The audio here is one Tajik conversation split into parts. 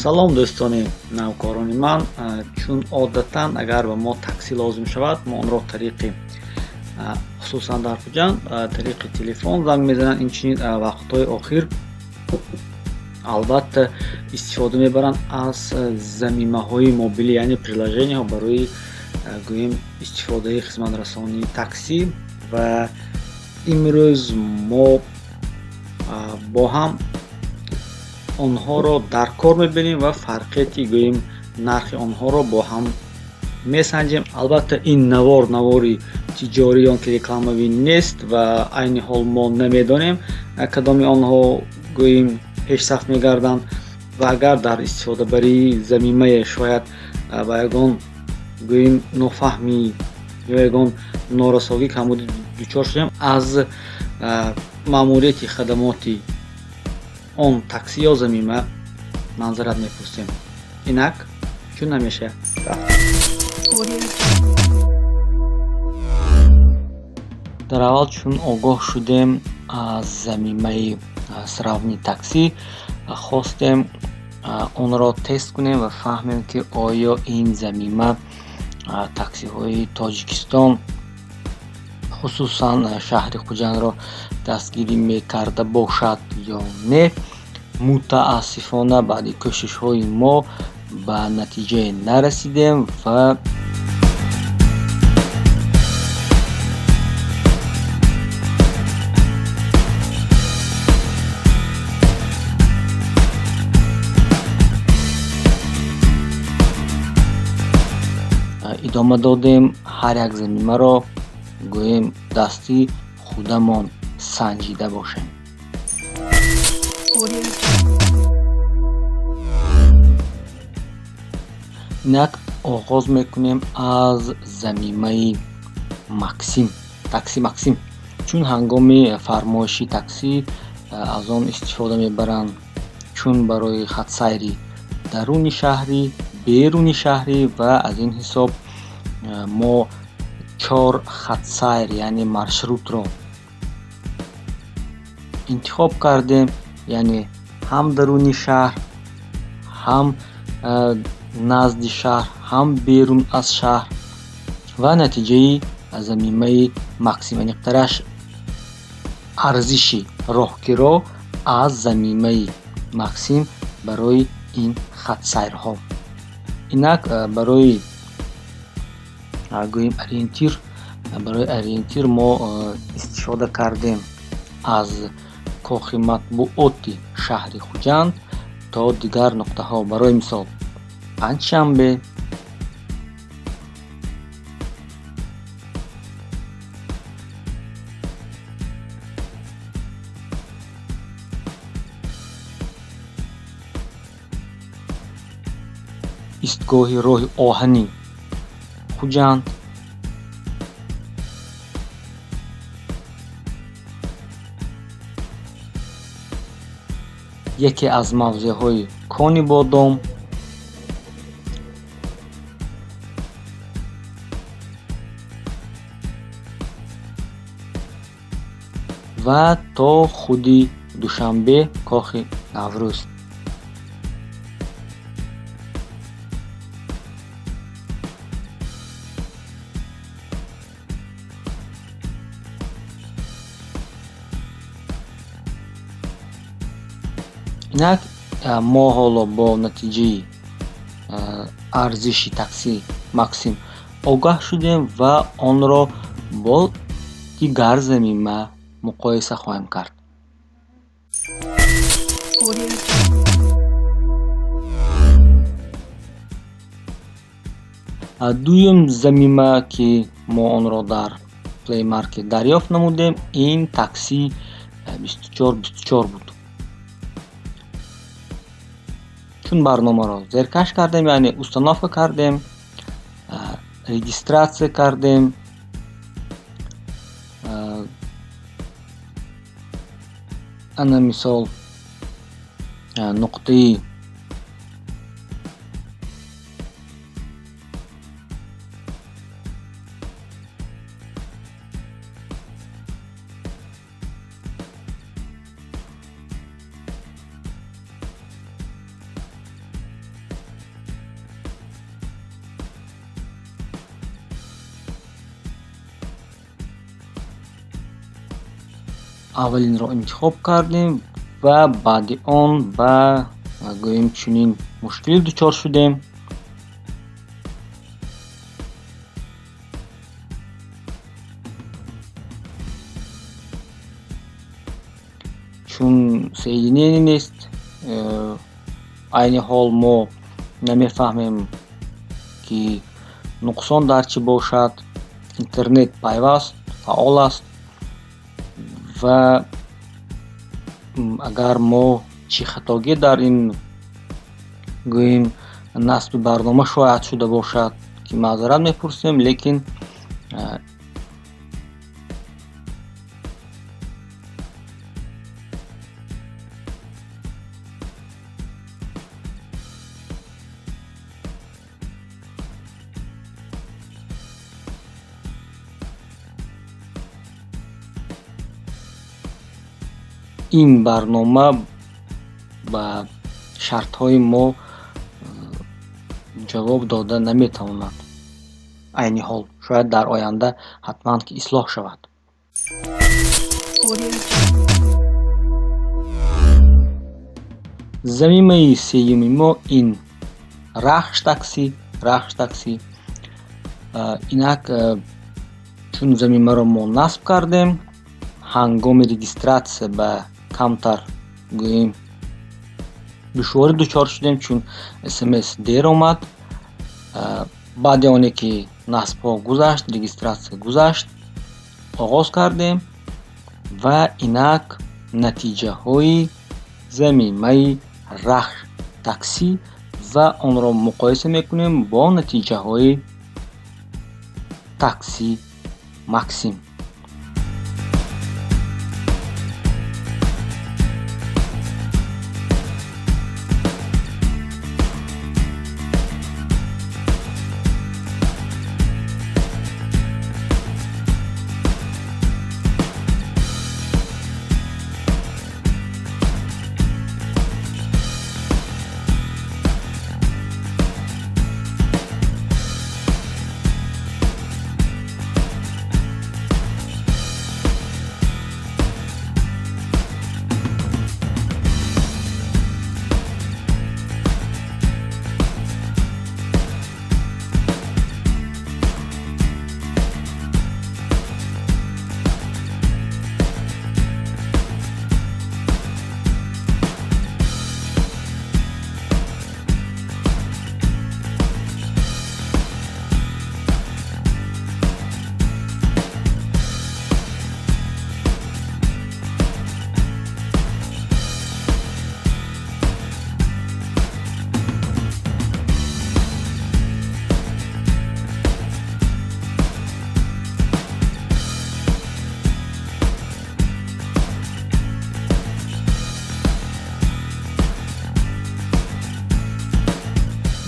Салом, дӯстони навкорони ман. Чун одатан агар ба мо таксӣ лозим шавад, мо онро тариқи, хусусан дар Хуҷанд, тариқи телефон занг мезананд. Инчунин вақтҳои охир албатта истифода мебаранд аз замимаҳои мобилӣ, яъне приложениҳо барои, гӯем, истифодаи хизматрасонии таксӣ. Ва имрӯз мо бо ҳам онҳоро дар кор мебинем ва фарқияти, гӯем, нархи онҳоро бо ҳам месанҷем. Албатта, ин навор навори тиҷорӣ ё ки рекламавӣ нест ва айни ҳол мо намедонем, кадоми онҳо, гӯем, пешсаф мегарданд ва агар дар истифодабарии замимае шояд ба ягон, гӯем, нофаҳмӣ ё ягон норасогӣ, камбудӣ дучор шудем, аз маъмурияти хадамоти он таксӣ ё замима манзарат мепурсем. Инак, чун ҳамеша, дар аввал, чун огоҳ шудем аз замимаи «Сравни такси», хостем онро тест кунем ва фаҳмем, ки оё ин замима таксиҳои Тоҷикистон, хусусан шаҳри Хуҷандро дастгирӣ мекарда бошад ё не. Мутаассифона, баъди кӯшишҳои мо ба натиҷае нарасидем ва идома додем, ҳар як замимаро, гӯем, дастӣ худамон санҷида бошем. Инак, оғоз мекунем аз замимаи Максим, Такси Максим, чун ҳангоми фармоиши таксӣ аз он истифода мебаранд, чун барои хатсайри даруни шаҳрӣ, беруни шаҳрӣ. Ва аз ин ҳисоб мо чор хатсайр, яъне маршрутро интихоб кардем, яъне ҳам даруни шаҳр, ҳам назди шаҳр, ҳам берун аз шаҳр. Ва натиҷаи замимаи Максим, аниқтараш арзиши роҳкиро аз замимаи Максим барои ин хатсайрҳо. Инак, барои, гӯем, ориентир, барои ориентир мо истифода кардем аз кохи матбуоти шаҳри Хуҷанд то дигар нуқтаҳо, барои мисол, Панҷшанбе, истгоҳи роҳи оҳани Хуҷанд, яке аз мавзеъҳои Кони Бодом ва то худи Душанбе, кохи Наврӯз. Инак, мо ҳоло бо натиҷаи арзиши Такси Максим огаҳ шудем ва онро бо дигар замима муқоиса хоҳем кард. Дуюм замима, ки мо онро дар Play Market дарёфт намудем, ин Такси 24 24 буд. Чун барномаро зеркаш кардем, яъне установка кардем, регистрация кардем, ана мисол, нуқтаи Аввалинро интихоб кардем ва баъди он ба гӯем чунин мушкилӣ дучор шудем. Чун соединение нест, айни ҳол мо намефаҳмем, ки нуқсон дар чӣ бошад. Интернет пайваст, фаъол аст ва агар мо чӣ хатогӣ дар ин гӯем насби барнома шояд шуда бошад, ки маъзарат мепурсем, лекин ин барнома ба шартҳои мо ҷавоб дода наметавонад. Айни ҳол шояд дар оянда ҳатман ки ислоҳ шавад. Замимаи сеюми мо ин Рахш такси. Рахш такси. Инак, чун замимаро мо насб кардем, ҳангоми регистратсия ба камтар гӯем душворӣ дучор шудем, чун смс дер омад. Баъди оне ки насбҳо гузашт, регистратсия гузашт, оғоз кардем ва инак натиҷаҳои замимаи Рахш такси ва онро муқоиса мекунем бо натиҷаҳои такси Максим.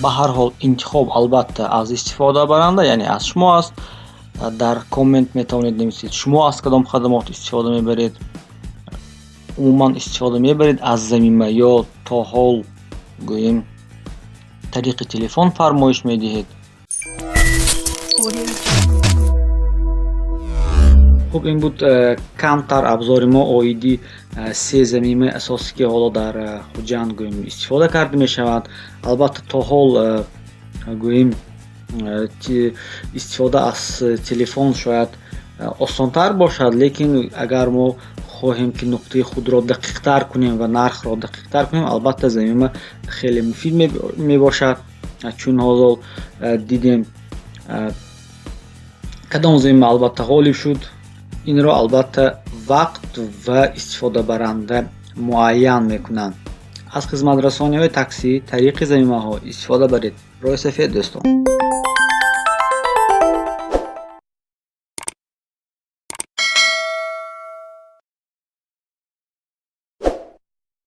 Ба ҳар ҳол интихоб албатта аз истифодабаранда, яъне аз шумо аст. Дар коммент метавонед нависед, шумо аз кадом хадамот истифода мебаред, умуман истифода мебаред аз замима ё то ҳол гӯем тариқи телефон фармоиш медиҳед. Хуб, ин буд камтар абзори мо оиди се замимаи асосӣ, ки ҳоло дар Хуҷанд гӯем истифода карда мешавад. Албатта то ҳол гӯем истифода аз телефон шояд осонтар бошад, лекин агар мо хоҳем ки нуқтаи худро дақиқтар кунем ва нархро дақиқтар кунем, албатта замима хеле муфид мебошад. Чун ҳоло дидем кадом замима албатта ғолиб шуд, инро албатта вақт ва истифодабаранда муайян мекунанд. Аз хизматрасониҳои таксӣ тариқи замимаҳо истифода баред. Роҳи сафед, дӯстон.